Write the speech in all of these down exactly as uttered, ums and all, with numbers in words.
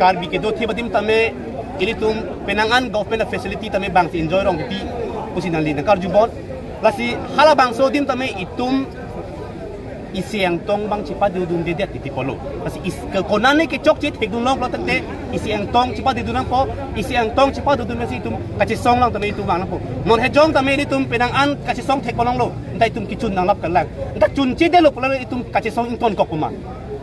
Karbi kedo thip adim tame ilitum penang an government facility tame bangsi enjoy rong titi pusi nangli nangkarjubon. Lasi halabangso adim tame itum isi angtong bang chepadodundedet titi pulo. Lasi is ke konane kechokche thekdun longlo tangte isi angtong chepadodun nangpo, isi angtong chepadodun si itum kachesong lang tame itum vang nangpo. Non hejong tame ilitum penang an kachesong thek palonglo. Anta itum kechun nanglap kelang. Anta chunchedetlo pulo itum kachesong ingtonkok puma.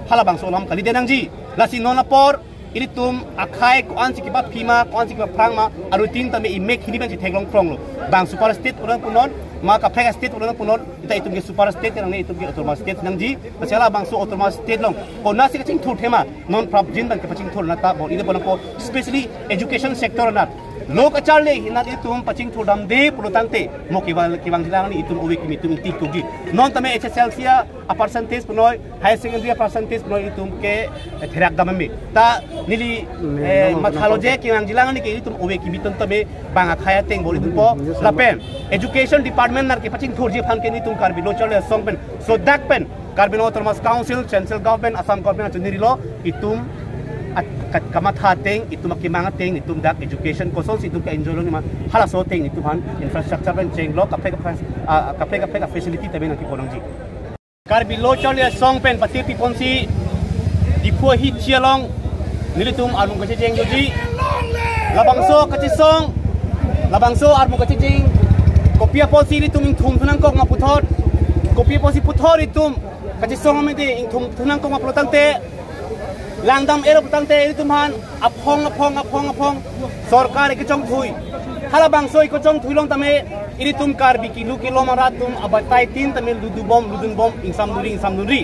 Halabangso alam kalidet nangji. Lasi non apor ilitum akhei ko-ansi kepaphi ma, ko-ansi kepaphrang ma, arutin tame imek hini pensi theklong phronglo. Bang super state pulo punon, ma kaprek state pulo punon, anta itum ke super state nangne, itum ke autonomous state nangji. Lasi halabangso autonomous state along konasi kachingthur thema, non prapjin bang kepachingthur nata bor ide bonangpo, especially education sector anat. Lo kacharli hinat itum pachingthur damde pulo tangte mo kevang, kevangjilang arni itum ove kimi itum ingti kugi. Non tame H S L C a percentage punoi, higher secondary a percentage punoi itum ke, eh, therak dam me. Ta neli, eh, mathalo je kevangjilang arni ke itum ove kimi itum tame bang akhei ateng bor itum po. Lapen education department nar kepachingthurji aphan ke itum Karbi Lo Charli Asong pen, sodak pen Karbi Anglong Autonomous Council, Central Government, Assam Government achunirilo, itum at-, kat-, kamatha ateng, itum akemang ateng, itum dak education kosonsi itum ke-enjoy longji ma, halaso ateng itum aphan infrastructure pen chenglo, kaprek kaprek, ah, kaprek kaprek facility tame nangkepon nangji. Karbi Lo Charli Asong pen pati piponsi Diphu ahithi along nelitum armung kachecheng doji. Labangso kachesong, labangso armung kachecheng, kopi apotsi ilitum ingthumthu nangkok ma puthot, kopi apotsi puthot itum kachesong amede ingthumthu nangkok ma pulo tangte, langdam ero pulo tangte ilitum aphan aphong aphong aphong aphong sorkar ikechongthui. Halabangso ikechongthui along tame ilitum Karbi kelu kelom arat atum abatai tin tame ludubom ludunbom, ingsamdunri ingsamdunri.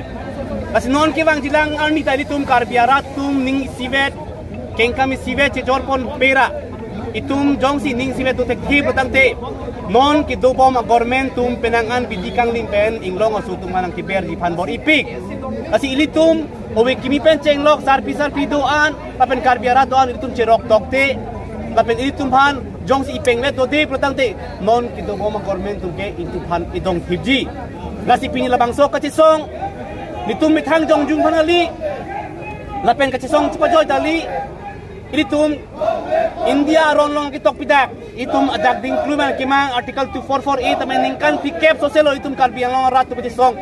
Lasi non kevangjilang arni ta ilitum Karbi arat atum ning isivet, kengkam isivet chejorpon pera. Itum jongsi ning isivet dothekthe pulo tangte, non kedobom a-government atum penang an bidi kangling pen inglong aso atum aphan nangkeberji aphan bor-ipik. Lasi ilitum ove kimi pen chenglok, sarpi sarpi do-an, lapen Karbi arat do-an ilitum cherok tokte, lapen ilitum aphan jongsi ipengvet dode pulo tangte, non kedobom a-government atum ke itum aphan idong thipji. Lasi pini labangso kachesong, nelitum methang jongjung aphan kali, lapen kachesong chepajoi tali, ilitum India aron along ketok pidak, itum adak dingklui man kemang Article two four four A tame ningkan phlikep soselo itum Karbi Anglong arat atum kachesong.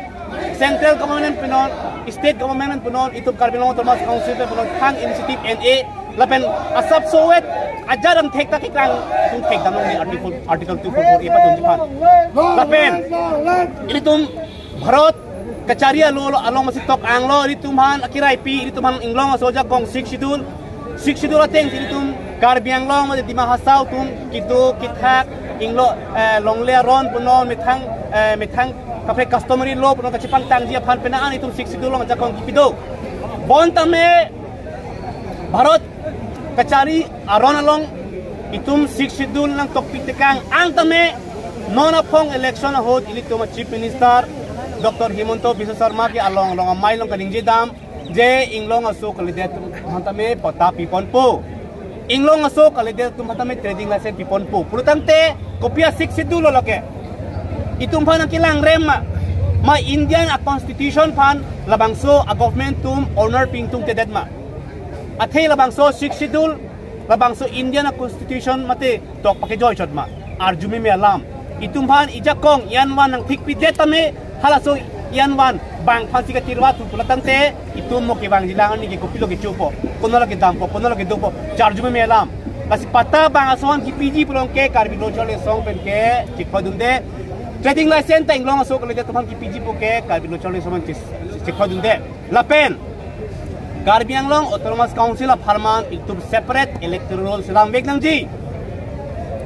Central government punon, state government punon, itum Karbi Anglong Autonomous Council punon, thang initiative N A, lapen asap sowet ajar dam thek ta kekrang, itum thekdam longle Article, Article two four four A pachunji aphan. Lapen ilitum Bharat kachari alo, alo along masi tok anglo, ilitum aphan akiraipi, ilitum aphan inglong aso ajakong Sixth Schedule, Sixth Schedule ateng si ilitum Karbi Anglong mate Dima Hasao atum kedo kethak, inglo, eh, longle aron punon, methang, eh, methang kaprek customary law punon kachepangtangji aphan penang an itum Sixth Schedule along ajakong kipi do. Bonta me Bharat kachari aron along itum Sixth Schedule nangtokpi tekang ang tame non aphong election ahut ilitum a-Chief Minister Doctor Himanta Biswa Sarma ke along along amei along kaningje dam je inglong aso kalidet atum aphan tame patta piponpo. Inglong aso kalidet atum aphan tame trading license piponpo. Pulo tangte kopi a-Sixth Schedule lo lake? Itum aphan nangkelang rem ma? Ma Indian a-constitution aphan labangso a-government atum honor pingtungtedet ma? Athe labangso Sixth Schedule, labangso Indian a-constitution mate tok pakejoi chot ma? Arju meme alam. Itum aphan ijakong ian van nangthikpidet tame, halaso ian van bang aphansi katirwa thu pulo tangte, itum mo kevangjilang arni ke kopilo kechopo, konatlo kedampo, konatlo kedopo, charju meme alam. Lasi patta bang aso aphan kipiji pulo ke Karbi Lo Charli Asong pen ke chikpha dunde. Trading license ta inglong aso kalidet atum aphan kipiji pu ke Karbi Lo Charli Asong pen chis-, chikpha dunde. Lapen Karbi Anglong Autonomous Council apharman itum separate electoral roll selamvek nangji.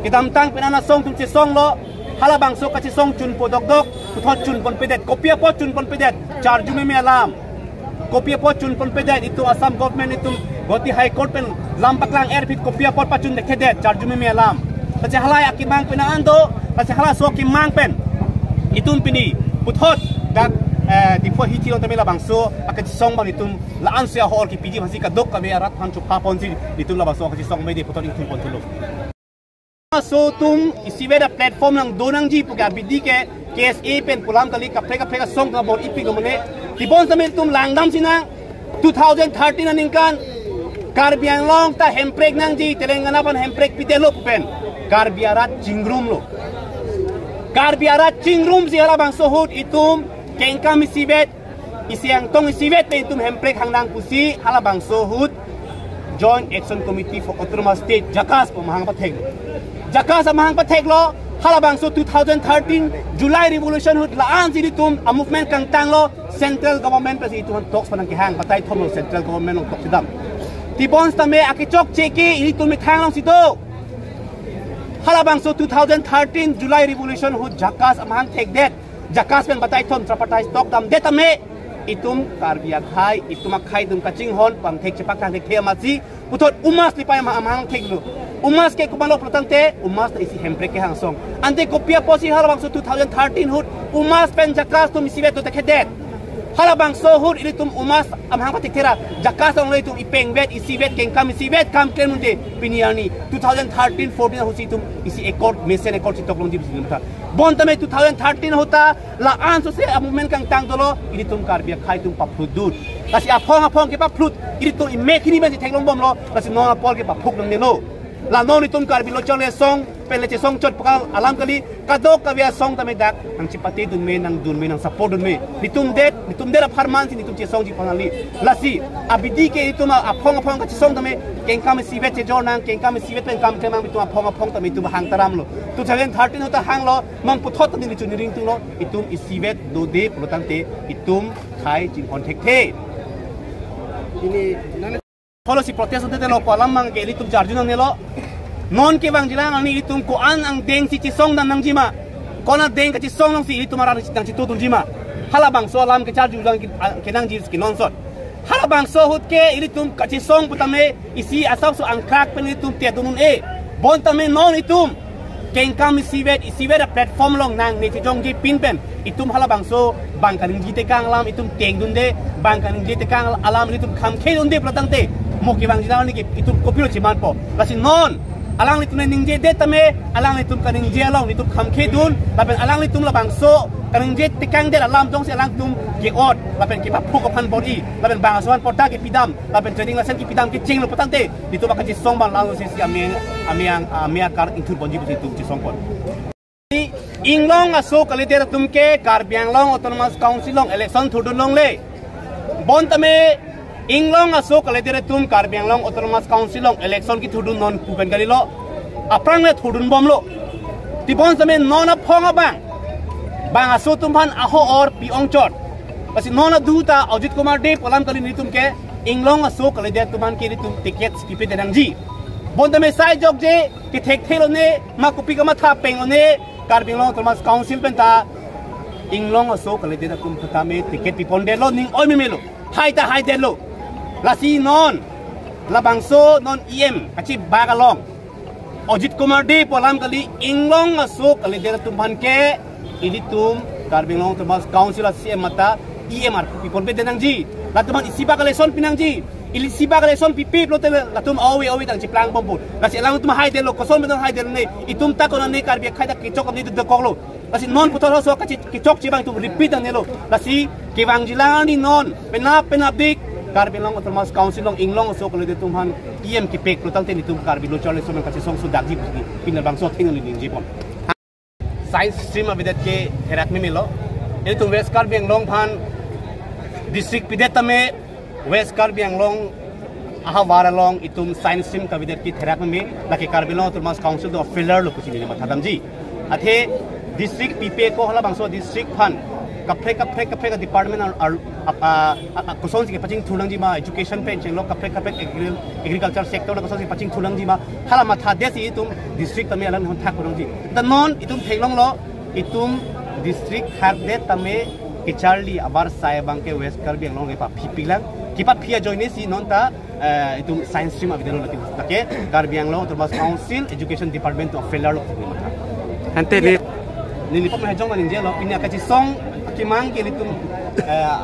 Kedamtang penang asong atum chesonglo, halabangso kachesong chunpo dokdok, puthot chunponpedet, kopi apot chunponpedet, charju meme alam. Kopi apot chunponpedet, itum Assam government itum Guwahati High Court pen lam paklang-er aphi kopi apot pachun dekthedet, charju meme alam. Lasi halai akemang penang an do, lasi halaso akemang pen itum pini puthot dak, eh, Diphu ahithi along tame labangso akachesong bang itum la-ansi ahor kipiji aphansi kadokave arat aphan chupha ponsi itum labangso akachesong mede puthot ingthum ponthulo. Aso atum isivet a-platform nangdo nangji pu ke abidi ke K S A pen pu alam kali, kaprek kaprek asong kabor-ipik lo mane. Tebon tame itum langdam sinang, two thousand thirteen aningkan Karbi Anglong ta hemprek nangji, Telangana aphan hemprek pidetlo pu pen Karbi arat chingrumlo. Karbi arat chingrumsi halabangso ahut itum kengkam isivet, isi angtong isivet pen itum hemprek hang nang pusi halabangso ahut Joint Action Committee for Autonomous State, JACAS pu amahang patheklo. JACAS amahang patheklo, halabangso two thousand thirteen July Revolution ahut la-ansi itum a-movement kangtanglo, central government pensi itum talks pen nangkehang, batai thomlo central government along talk chedam. Tebon sitame akechokche ke ilitum methang alongsi do. Halabangso two thousand thirteen July Revolution ahut JACAS amahang thekdet, JACAS pen batai thom tripartite talk damdet tame, itum Karbi akhei, itum akhei atum kachinghon pangthek chepaktang thekthe amatsi puthot UMAS lipai ama amahang theklo. UMAS ke komatlo pulotangte, UMAS ta isi hemprek kehang asong. Ante kopi apotsi halabangso two thousand thirteen ahut UMAS pen JACAS atum isivet dothekthedet? Halabangso ahut ilitum UMAS amahang pathekthera, JACAS along ilitum ipengvet, isivet, kengkam isivet, kam klem unde. Pini arni two thousand thirteen fourteen ahutsi itum isi accord, mesen accord si talk longji pusi itum tha. Bon tame two thousand thirteen ahut ta la-an sose a-movement kangtang dolo, ilitum Karbi akhei atum paphlutdun. Lasi aphong aphong kepaphlutji, ilitum imek hini pensi theklongbomlo, lasi non apor kepaphuk nangnelo. La non itum Karbi Lo Charli Asong pen le chesong chot pakal alam kali, kadokave asong tame dak nangchepatedun me, nangdun me, nangsupport dun me. Netum det, netum det apharmansi netum chesongji pon kali. Lasi abidi ke itum aphong aphong kachesong tame, kengkam isivet chejor nang, kengkam isivet pen kam klem nang, itum aphong aphong tame itum hang taramlo. Two thousand thirteen ahut ta hanglo, non puthot ta neli chunri ringtunglo, itum isivet dode pulotangte itum khei chinghon thekthe. Ini nang follow si protest ante lo, ko alam mang ke ilitum charju nangnelo. Non kevangjilang arni itum ko-an angdengsi chesong dam nangjima, ko-an angdeng kachesong alongsi ilitum arat nangchitudunjima, halabangso alam kecharjulang ke, a, kenangji ke non sot. Halabangso ahut ke ilitum kachesong putame isi asapso angkrak pen ilitum tedun un-e. Bon tame non itum kengkam isivet, isivet a-platform along nangne chejongje pin pen itum halabangso bang kaningje tekang alam itum tengdunde, bang kaningje tekang alam itum khamkhedunde pulotangte, mo kevangjilang arni ke itum kopilo chemanpo. Lasi non alanglitum ningjedet tame, alanglitum kaningje along itum khamkhedun, lapen alanglitum labangso kaningje tekangdet alam jongsi alangtum ke-ot lapen kepaphuk aphan bor-i, lapen bang aso aphan porda kepidam, lapen training license kepidam kechenglo pulotangte, itum akachesong bang lang si si ame, ame ang, ame akar ingthur ponji pusi itum chesong pon. Inglong aso kalidet atum ke Karbi Anglong Autonomous Council along election thurdun longle. Bon tame inglong aso kalidet atum Karbi Anglong Autonomous Council along election kethurdun non pu pen kalilo, aphrang le thurdunbomlo. Tebon sitame non aphong abang, bang aso atum aphan aho-or pi-ongchot. Lasi non adu ta Ajit Kumar Dey pu alam kali, netum ke inglong aso kalidet atum aphan ke netum ticket kipedet nangji. Bon tame sai jokje, kethektheklone, ma kopi kamatha penglone, Karbi Anglong Autonomous Council pen ta inglong aso kalidet atum tame ticket pipondetlo, ning oi memelo, hai ta haidetlo. Lasi non labangso non E M kachibak along Ajit Kumar Dey pu alam kali, inglong aso kalidet atum aphan ke ilitum Karbi Anglong Autonomous Council a-C E M mate E M arpu piponpedet nangji. Latum aphan isibak election pinangji. Ili isibak election pipe pulote latum awi awi tang chiplang bompo. Lasi alangtum haidetlo, koson beton haidet ne. Itum ta konane Karbi akhei ta kechok ne dokoklo. Lasi non puthot halaso kachi-, kechokche abang itum repeat nangnelo. Lasi kevangjilang arni non penap penapdik Karbi Anglong Autonomous Council along inglong aso kalidet atum aphan E M kepek pulotangte netum Karbi Lo Charli Asong kachesong sudakji pusi pini labangso athengno ningje pon. Science stream avedet ke therak memelo. Itum West Karbi Anglong aphan district pidet tame West Karbi Anglong ahavar along itum science stream kavedet ke therak meme, lake Karbi Anglong Autonomous Council do failure lo pusi neli mathadamji. Athe district pipe ko halabangso district aphan kaprek kaprek kaprek department ar, ar, ap-, a, a, a, kosonsi kepachingthur nangjima, education pen chenglo kaprek kaprek agri-, agriculture sector na kosonsi pachingthur nangjima, hala mathadetsi itum district tame alanghon thak nangji. Ta non itum theklonglo, itum district thakdet tame kecharli avarsai abang ke West Karbi Anglong kepaphi pilang, kepaphi ajoinesi non ta, eh, itum science stream avedetlo lake, lake Karbi Anglong Autonomous Council Education Department to failure lo pusi matha. Ante di neli pam hajong maninjelo, pini akachesong akemang ke ilitum, eh,